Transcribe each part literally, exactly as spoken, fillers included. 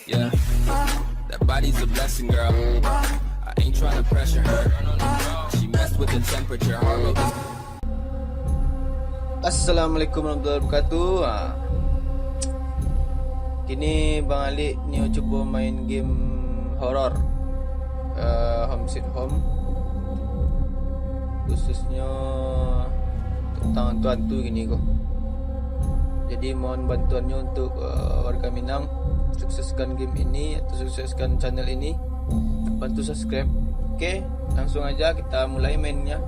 Yeah. That body's a blessing, girl. I ain't tryna pressure her. She messed with the temperature, heart rate is Assalamualaikum warahmatullahi wabarakatuh. Ha. Kini Bang Alik nio cubo main game horor, eh, Home Sweet Home, khususnyo tentang hantu-hantu kini ko. Jadi mohon bantuannyo untuk, eh, warga Minang, sukseskan game ini atau sukseskan channel ini, bantu subscribe. Oke, langsung aja kita mulai mainnya.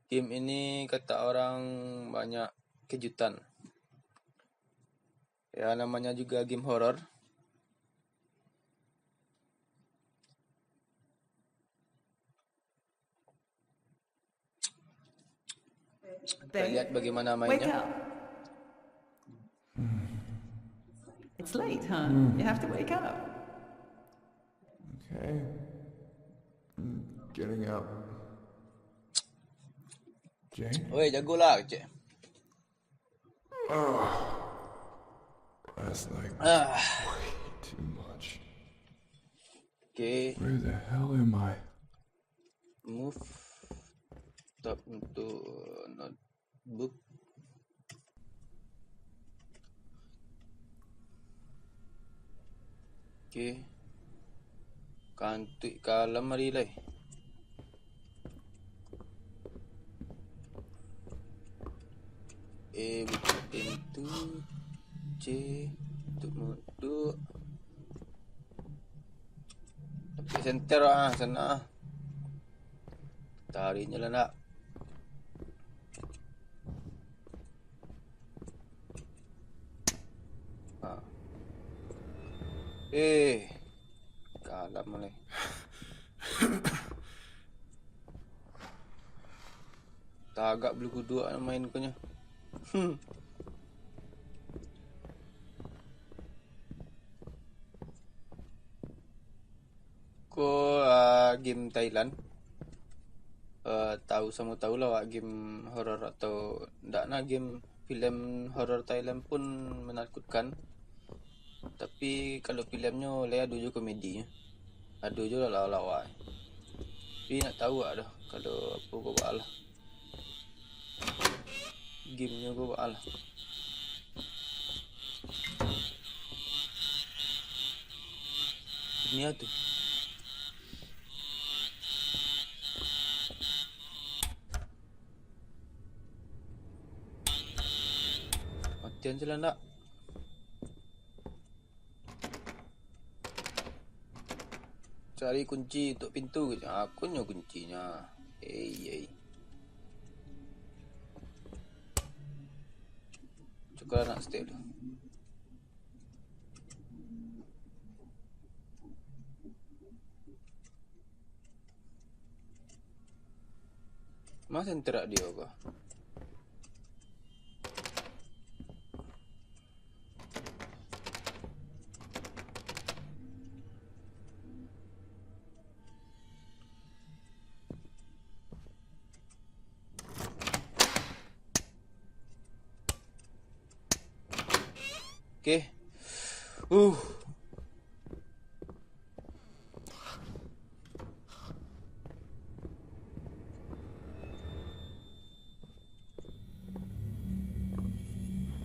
Game ini kata orang banyak kejutan. Ya, namanya juga game horor. Kita lihat bagaimana mainnya. Wake up. It's late, huh? You have to wake up. Okay. I'm getting up. Jane? Oi, jagolah, kecek. Oh, that's like Ah. way too much. Okay. Where the hell am I? Move tab untuk notebook. Okay. Kantuik kalam ari lai. A, buka pintu. C, untuk modok. Tapi senter ah, sana ah. Tarik je lah nak. Ha. Eh, kalam mulai. Tagak bulu kuduak nak main ko nyo. Hmm. Ko, ah, game Thailand. Eh, tahu, samo tahu lah awak game horor atau ndak nah, game filem horor Thailand pun menakutkan. Tapi kalau filemnyo lai ado juo komedinyo. Ado juo lawa-lawa. Tapi nak tahu awak doh kalau apo ko baalah. Game nyo ko baalah. Dunia tu. Matian je lah ndak. Cari kunci untuk pintu, aku nyo kuncinyo. Ei, ei. Cukup lah nak step tu. Masih terak dia apa? Oke. Uh.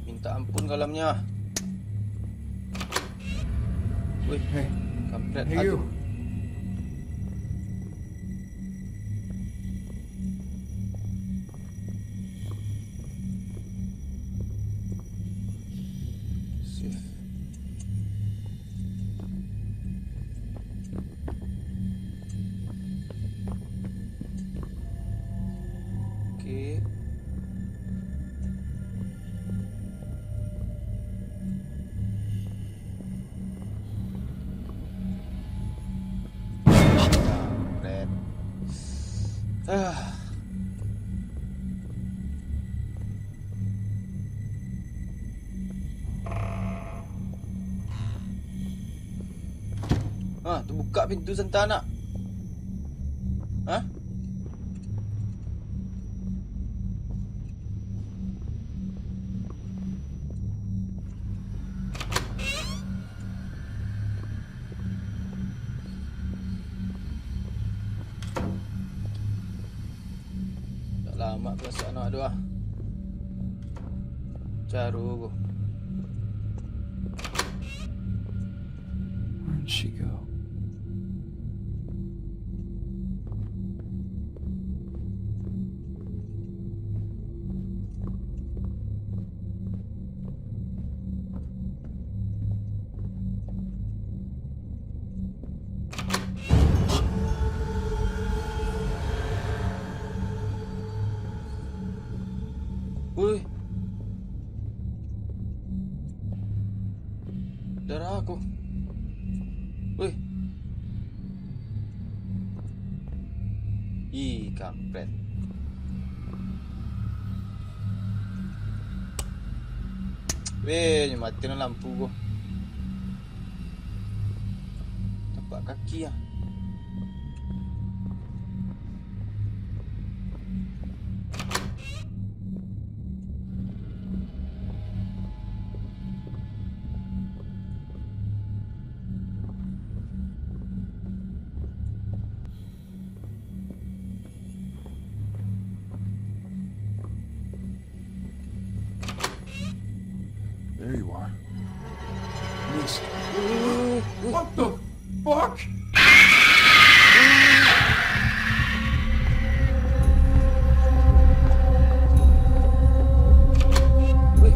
Minta ampun kalamnya. Wih, hey, kampret. Hey, aku. You. Save. Oke. Kampret. Ah. Ah, terbuka pintu santa nak. Hah? Lamak perasaan awak tu ah. Caro ko. Where'd she go? Woi. Darah aku. Woi. Ih, kampret. Weh, mati lah lampu ko. Tapak kaki ah. There you are. Missed. What the fuck? Weh.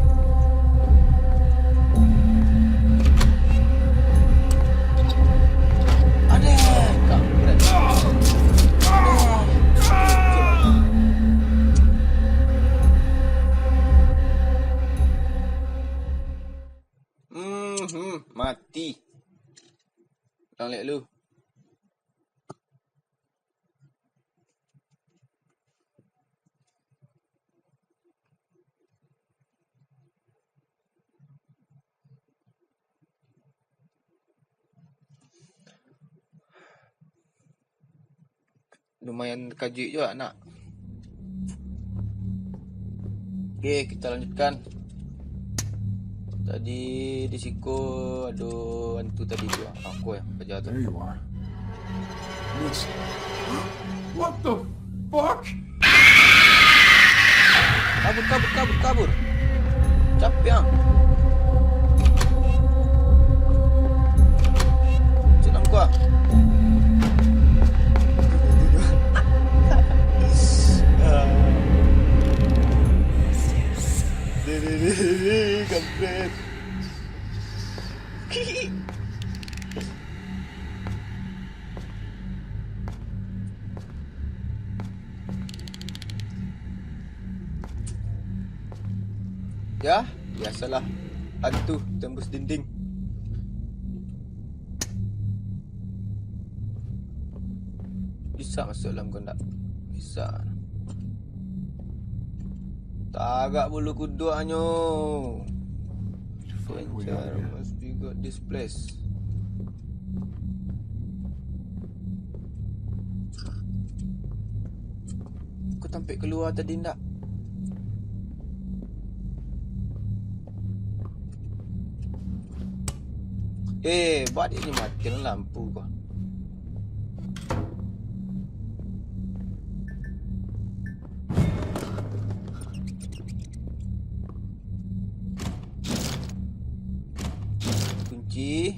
Adeh, kampret. Adeh. Hmm, hmm, mati. Ulang lek lu. Lumayan takajuik juo nak. Oke, kita lanjutkan. Tadi di siko ado hantu tadi tu. Aku yang kejar tu. There you are. Miss. What the fuck? Kabur, kabur, kabur, kabur. Capek ah. Cek dalam gua. Deh, deh, deh, deh, kampret. Ya, biasalah. Hantu tembus dinding. Bisa masuk dalam gondak. Bisa. Tagak bulu kuduaknyo. Find a way out of here. Must be got this place. Kau tampek keluar tadi ndak? Eh, baliak ni mati lah lampu kau. Kunci.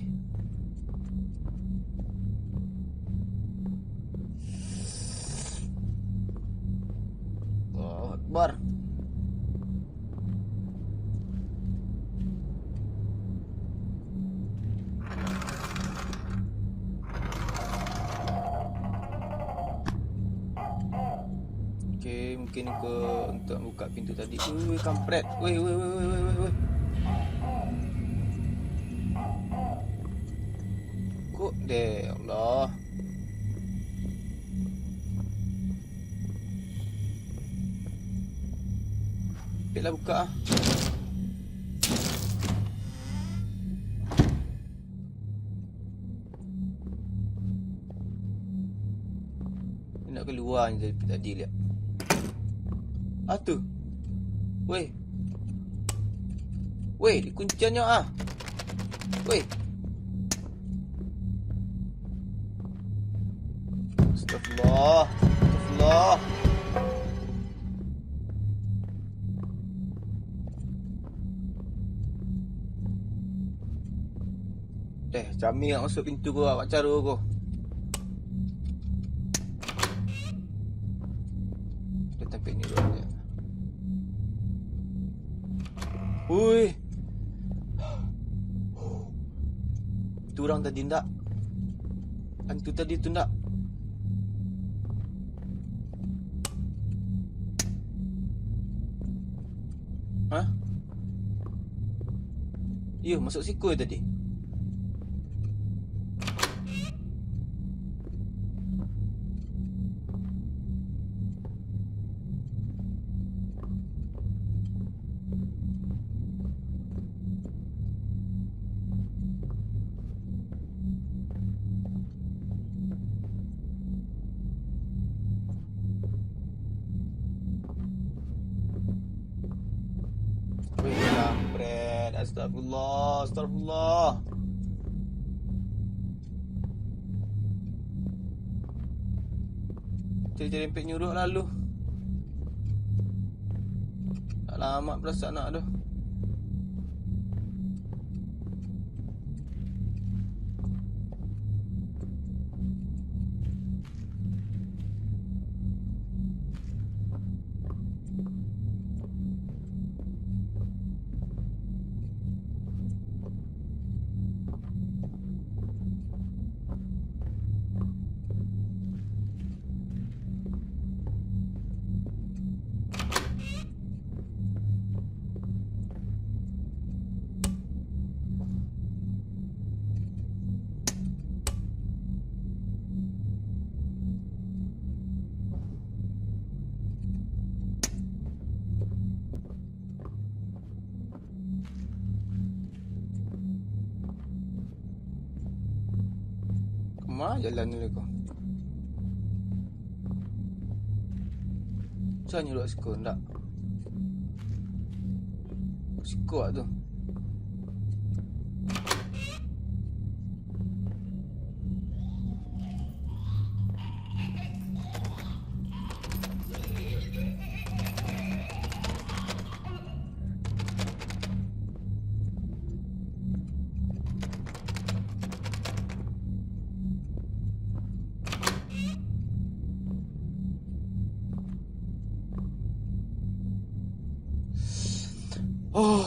Allahu Akbar. Oke, mungkin ke untuk buka pintu tadi. Wih, wih, kampret. Wih, wih, wih, wih, wih, wih, wih. Kok deh, ya Allah. Ampeklah buka ah. Nak kalua ni dari tadi liak. Ah tu. Weh. Weh, dikunciannyo ah. Weh. Astagfirullah. Astagfirullah. Deh, kami nak masuk pintu ko, awak caro ko. Dah tampek ni dulu. Ui. Itu urang tadi ndak? Hantu tadi tu ndak? Hah? Iyo, masuk siko tadi. Wih, kampret. Astagfirullah, astagfirullah. Cari-cari empek nyuruh lalu. Tak lama perasaan nak tu. Kama jalan ni ko? Sa nyuruak siko ndak? Siko tu. Oh.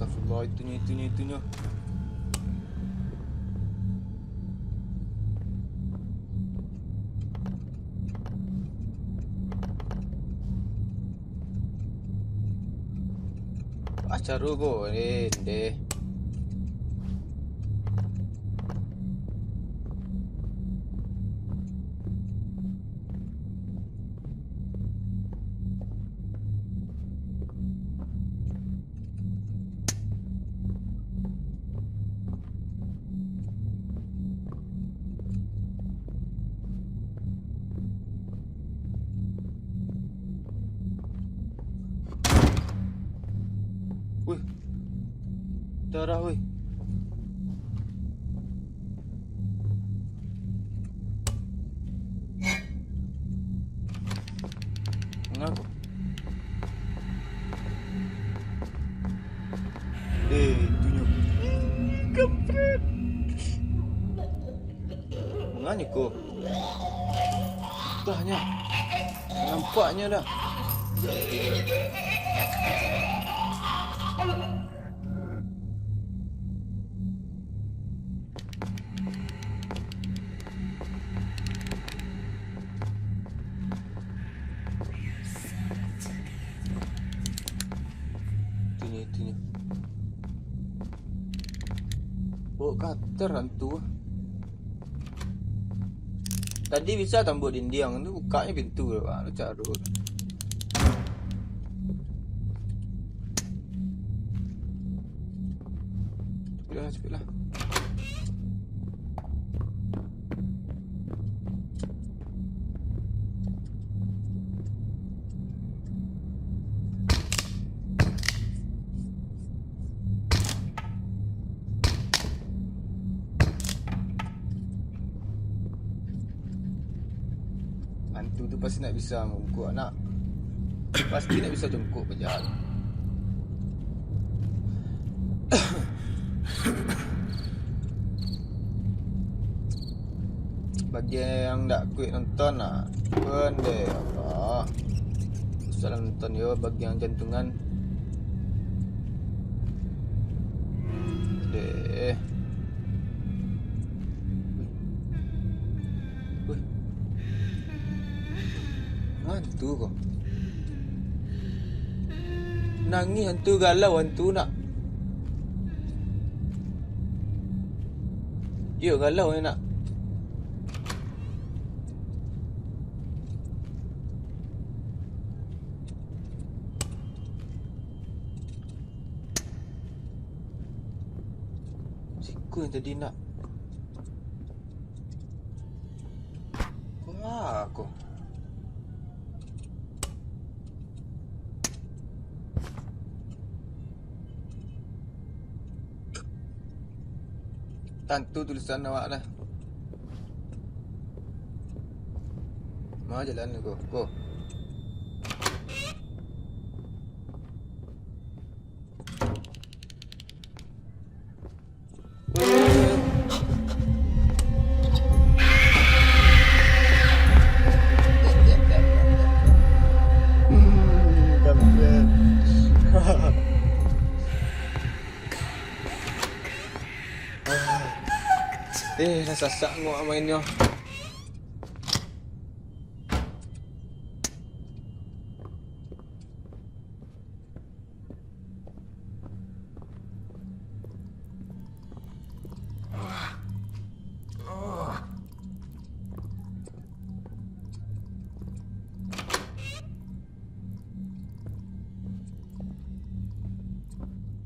Astagfirullah, itunyo, itunyo, itunyo. Acara ko, eh, ndeh. Wih. Darah, wih. Ngapo? Eh, itunyo. Kampret. Manganyo ko? Tahnyo. Nampaknyo dah. Itunyo, itunyo. Bawa cutter hantu. Tadi bisa tambuak dindiang tu, bukaknyo pintu tu, baru caro. Cepatlah. Hantu tu pasti nak bisa mangungkuak, nak. Pasti nak bisa jongkok bajalan. Bagi yang dak kuik nonton, nah, pun deh, apa? Usah nonton yo, bagi yang jantungan. Deh. Wih. Hantu ko. Nangih hantu, galau hantu nak. Iyo, galau nak. Siko yang tadi nak. Wah, ko. Tantu tulisan awak lah. Ma jalan ko? Ko. Eh, lah sasak ngok mainnyo.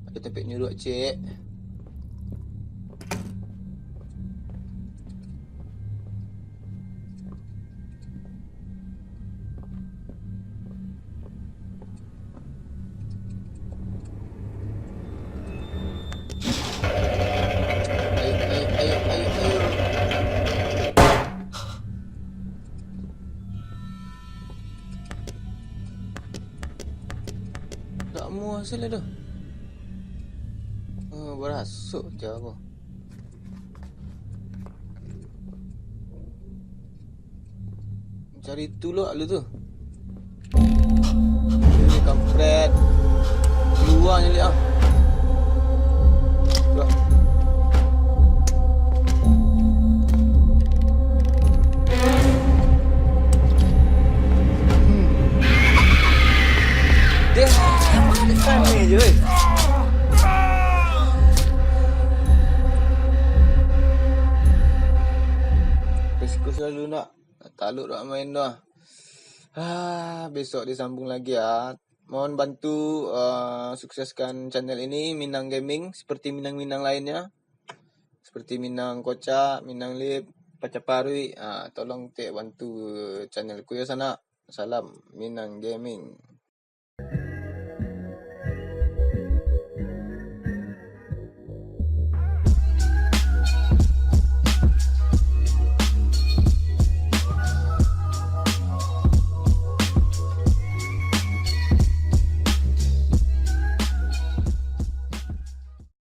Ado tampek nyuruak, cek. Ayo, ayo, ayo, ayo, ayo. Dak muah sih lah tu. Oh, barasuk je aku. Cari tulok lu tu. Ini kampret. Luar je lihat ah. Tuh. Hmm. Dia makan ni je, weh. Risiko selalu nak. Taluk dak main doh. Ah, besok disambung lagi ya. Mohon bantu, eh, sukseskan channel ini, Minang Gaming, seperti Minang-Minang lainnya. Seperti Minang Kocak, Minang Lip, Pacaparuik. Ah, tolong tek bantu channelku ya, sanak. Salam, Minang Gaming.